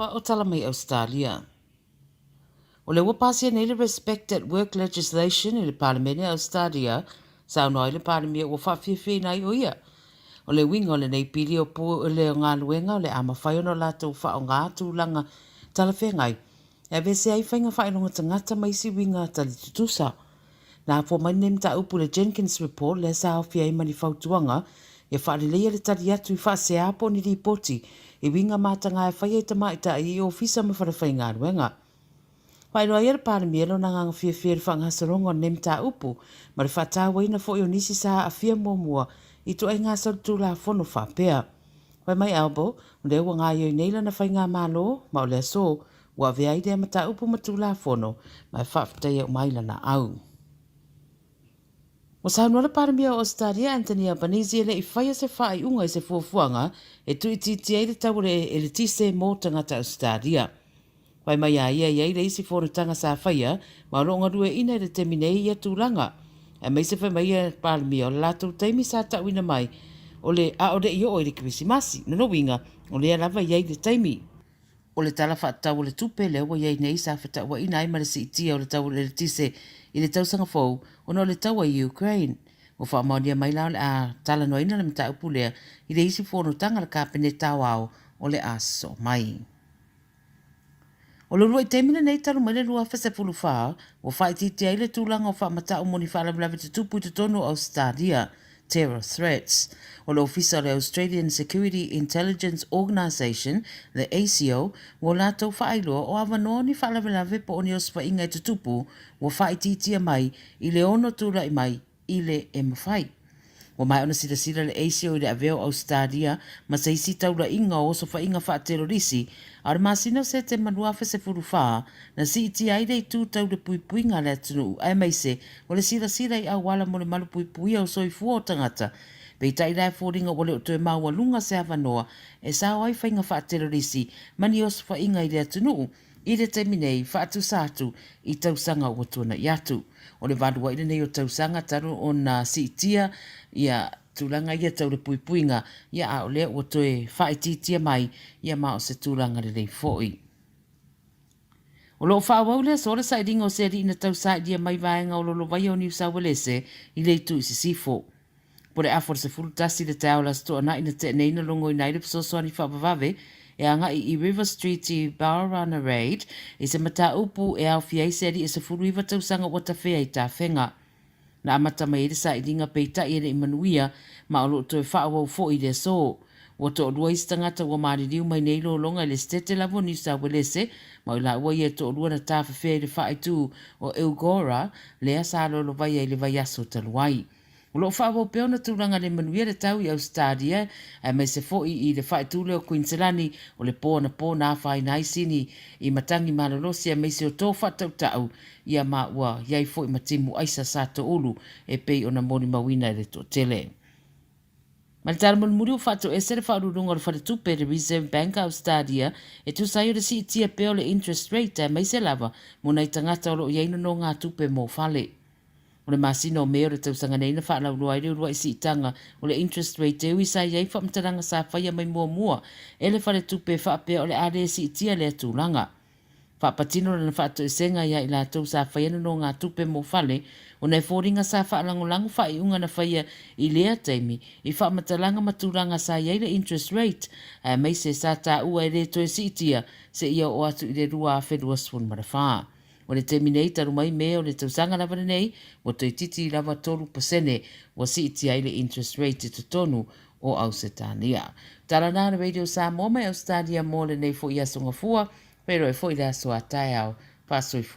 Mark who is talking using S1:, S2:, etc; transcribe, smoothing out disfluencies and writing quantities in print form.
S1: lava o tala mai Ausetalia. O lea ua pasia nei le Respect at Work Legislation i le Palemene a Ausetalia, saunoa ai le Palemia ua faafiafiaina ai o ia. O le uiga o lenei pili o pule o galuega o le a mafai ona latou faaaoga tulaga talafeagai e aveese ai faiga faailoga tagata ma isi uiga tali tutusa. Na afua mai lenei mataupu i le Jenkins Report lea sa aofia ai ma ni fautuaga ia faaleleia le tali atu i faasea po o ni lipoti i uiga mataga e faia i tamaitai i ofisa ma falefaigaluega. Faailoa ai e le Palemia lona agaga fiafia i le faagasologa o lenei mataupu ma le faatauaina foi o nisi sa aafia muamua i ituaiga solitulafono faapea. Fai mai Albo, o lea ua gaoioi nei lana faigamalo ma o le aso ua avea ai lea mataupu ma Tulafono ma e faafetaia uma ai lana au. Ua saunoa le Palemia o Ausetalia Anthony Albanese e le i faia se faaiuga i se fuafuaga e tuuitiitia ai le tau o le eletise mo tagata Ausetalia. Fai mai a ia e i ai le isi fonotaga sa faia ma o lo o galueaiina i le taimi nei ia tulaga. Aemaise fai mai ia Palemia o le latou taimi sa tauina mai o le a o le i oo i le Kerisimasi. Lona uiga o lea lava e i ai le taimi. O le Tala Faatatau o le Tupe lea ua i ai nei sa fetauaiina ai ma le siitia o le tau o le eletise i le tausaga fou ona o le taua i Ukraine. Ua faamaonia mai la o le a talanoaina le mataupu lea i le isi fonotaga a le Kapeneta Aoao o le a sosoo mai. O le uluai taimi lenei talu mai le 2014 ua faaitiitia ai le tulaga o faamatau mo ni faalavelave tutupu i totonu o Ausetalia, Terror Threats. O le Ofisa o le Australian Security Intelligence Organisation, le ASIO, ua latou faailoa o avanoa o ni faalavelave po o ni osofaiga e tutupu ua faaitiitia mai i le ono tulai mai i le e mafai. Ua maea ona silasila le ASIO i le avea o Ausetalia ma se isi taulaiga o osofaiga faatelorisi, a o le masina o Setema 2014 na siitia ai le itu tau le puipuiga a le atunuu aemaise o le silasila i auala mo le malupuipuia o soifua o tagata. Peitai la e foliga ua le o toe maualuga se avanoa e sao ai faiga faatelorisi ma ni osofaiga i le atunuu i le taimi nei faatusa atu i tausaga ua tuanai atu. O le valua'i lenei o tausaga talu ona siitia ia tulaga ia tau le puipuiga, ia a o lea ua toe faaitiitia mai, ia ma o se tulaga lelei foi. O lo o faaauau le aso le sailiga o se alii na tau sailia mai vaega o lolovaia o Niu Sauelese i le itu i sisifo. Po le afa o le 11 i le taeao o le Aso Toonai na tea nei na logoina ai le fesoasoani faavavave e agai i River Street i Balranald i se mataupu e aofia ai se alii e 19 tausaga ua tafea i tafega. Na amata mai ai le sailiga peitai e le i manuia ma o lo o toe faaauau foi i le aso. Ua toalua isi tagata ua maliliu mai nei lologa i le Setete lava o Niu Sauelese ma o i laua ia e toalua na tafefea i le faaitu o Eugowra lea sa lolovaia i le vaiaso talu ai. O lo o faaauau pea ona tulaga le manuia le tau i Ausetalia aemaise foi i le faaitu lea o Kuiniselani o le po anapo na afaina ai sini i matagi malolosi aemaise o to faatautau ia ma ua i ai foi ma timu aisa sa toulu e pei ona molimauina e le toatele. Ma le tala mulimuli ua faatoese le faauluuluga o le Faletupe, le Reserve Bank a Ausetalia, e tusa ai o le siitia pea o le interest rate aemaise lava mo nai tagata o lo o i ai nonogatupe mo fale. O le masina o Me o le tausaga nei na faalauloa ai le uluai siitaga o le interest rate e ui sa i ai faamatalaga sa faia mai muamua e le Faletupe e faapea o le a le siitia lea tulaga. Faapatino lana faatoesega ia i latou sa faia nonogatupe mo fale ona e foliga sa faalagolago faaiuga na faia i lea taimi i faamatalaga ma tulaga sa i ai le interest rate aemaise sa taua e le toe siitia seia oo atu i le 2024. O le taimi nei talu mai Me o le tausaga lava lenei ua toeitiiti lava 3% ua siitia ai le interest rate i totonu o Ausetalia. Tala na le Radio Samoa mai Ausetalia mo lenei foi aso Gafua, feiloai foi le aso a taeao. Faasoifua.